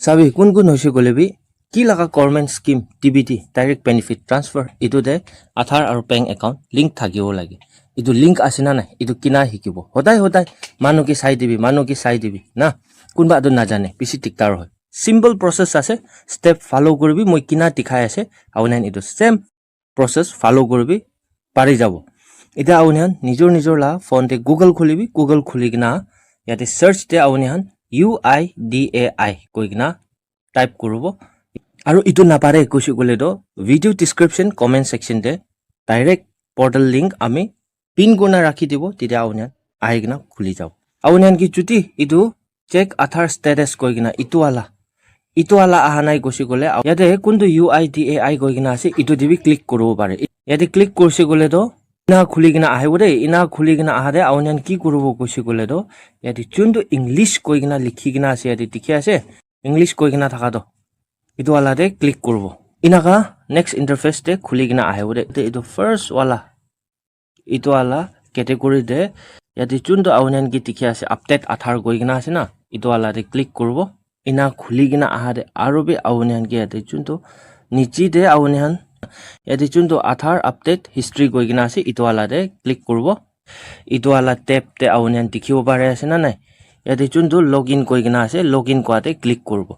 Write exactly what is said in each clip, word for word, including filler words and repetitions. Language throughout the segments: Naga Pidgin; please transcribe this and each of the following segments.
Sabi, kun kun hoise koile bi ki laga government scheme, D B T, direct benefit transfer, etu te Aadhaar aru bank account link thakibo lage. Etu link ase na nai, etu kina hikibo. Hodai hodai manu ke sai dibi, manu ke sai dibi na. Kunba etu najane, bishi diktar hoi. Simple process ase, step follow kuribi, moi kina dikhai ase, apuni khan etu same process follow kuribi, pari jabo. Etia apuni khan nijor nijor la phone te Google khulibi, Google khuli kina yate search te apuni khan U I D A I koi kina type kuribo. Aru etu napare kushi koile to video description, comment section te direct portal link ami pin kurina rakhi dibo, tetia apuni khan ahi kina khuli jabo. Apuni khan ke jodi etu check Aadhaar status koi kina etu wala, etu wala aha nai kushi koile, yate kuntu U I D A I koi kina ase, etu te bi click kuribo pare. Yate click kurise koile to ena khuli kina ahibo de, ena khuli kina aha de apuni khan ki kuribo kushi koile to yate juntu English koi kina likhi kina ase, yate dikhi ase English koi kina thaka to, etu wala te click kuribo. Enaka next interface te khuli kina ahibo de. Te etu first wala, etu wala category te yate juntu apuni khan ke dikhi ase update Aadhaar koi kina ase na, etu wala te click kuribo. Ena khuli kina aha te aru bi apuni khan ke yate juntu niche te apuni khan yate juntu Aadhaar update history koi kina ase, etu wala te click kuribo. Etu wala tab te apuni khan dikhibo pari ase na nai? Yate juntu login koi kina ase, login kua te click kuribo.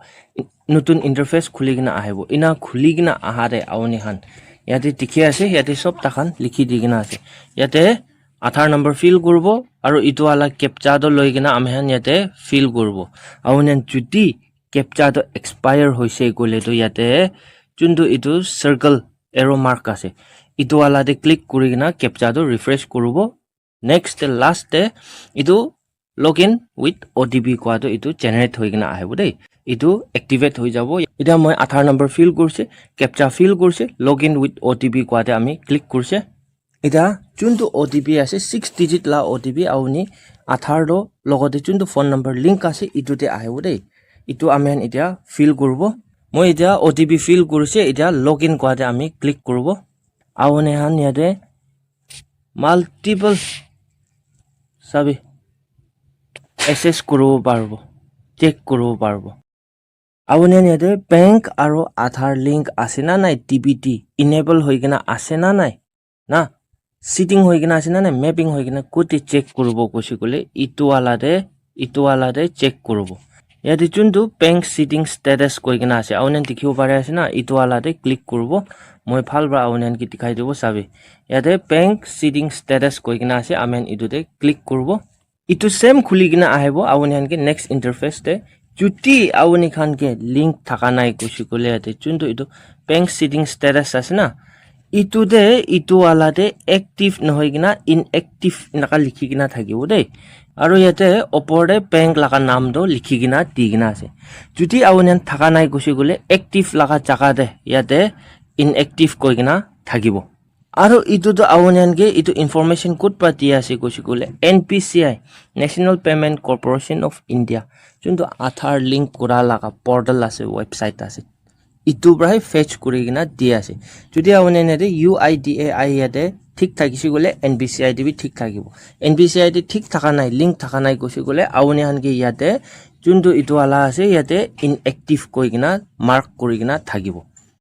Notun interface khuli kina ahibo. Ena khuli kina aha te apuni khan yate dikhi ase, yate sob takhan likhi di kina ase. Yate Aadhaar number fill kuribo aru etu wala captcha to loi kina ami khan yate fill kuribo. Apuni khan jodi captcha to expire hoise koile to yate juntu etu circle arrow mark ase, etu wala te click kuri kina captcha to refresh kuribo. Next te last te etu login with O T P kua to etu generate hoi kina ahibo de. Etu activate hoi jabo. Etia moi Aadhaar number fill kurise, captcha fill kurise, login with O T P kua te ami click kurise. Etia juntu O T P ase, six digit la O T P apuni Aadhaar to logote juntu phone number link ase, etu te ahibo de. Etu ami khan etia fill kuribo. Moi etia O T P fill kurise, etia login kua te ami click kuribo. Apuni khan yate multiple sabi access kuribo paribo, check kuribo paribo. Apuni khan yate bank aru Aadhaar link ase na nai, D B T enable hoi kina ase na nai, na setting hoi kina ase na nai, mapping hoi kina kote check kuribo kushi koile etu wala te, etu wala te check kuribo. Yate juntu bank setting status koi kina ase, apuni khan dikhibo pari ase na, etu wala te click kuribo. Moi bhal para apuni khan ke dikhai dibo sabi. Yate bank setting status koi kina ase, ami khan etu te click kuribo. Etu same khuli kina ahibo apuni khan ke next interface te. Jodi apuni khan ke link thaka nai kushi koile yate juntu etu bank setting status ase na, etu te, etu wala te active nohoi kina inactive enaka likhi kina thakibo de. Aru yate opor te bank laga naam to likhi kina di kina ase. Jodi apuni khan thaka nai kushi koile active laga jaga te yate inactive koi kina thakibo. Aru etu to apuni khan ke etu information kot para di ase kushi koile N P C I, National Payment Corporation of India, juntu Aadhaar link kura laga portal ase, website ase, etu para he fetch kuri kina di ase. Jodi apuni khan yate U I D A I yate thik thakise koile N P C I te bi thik thakibo. N P C I te thik thaka nai, link thaka nai kushi koile apuni khan ke yate juntu etu wala ase, yate inactive koi kina mark kuri kina thakibo.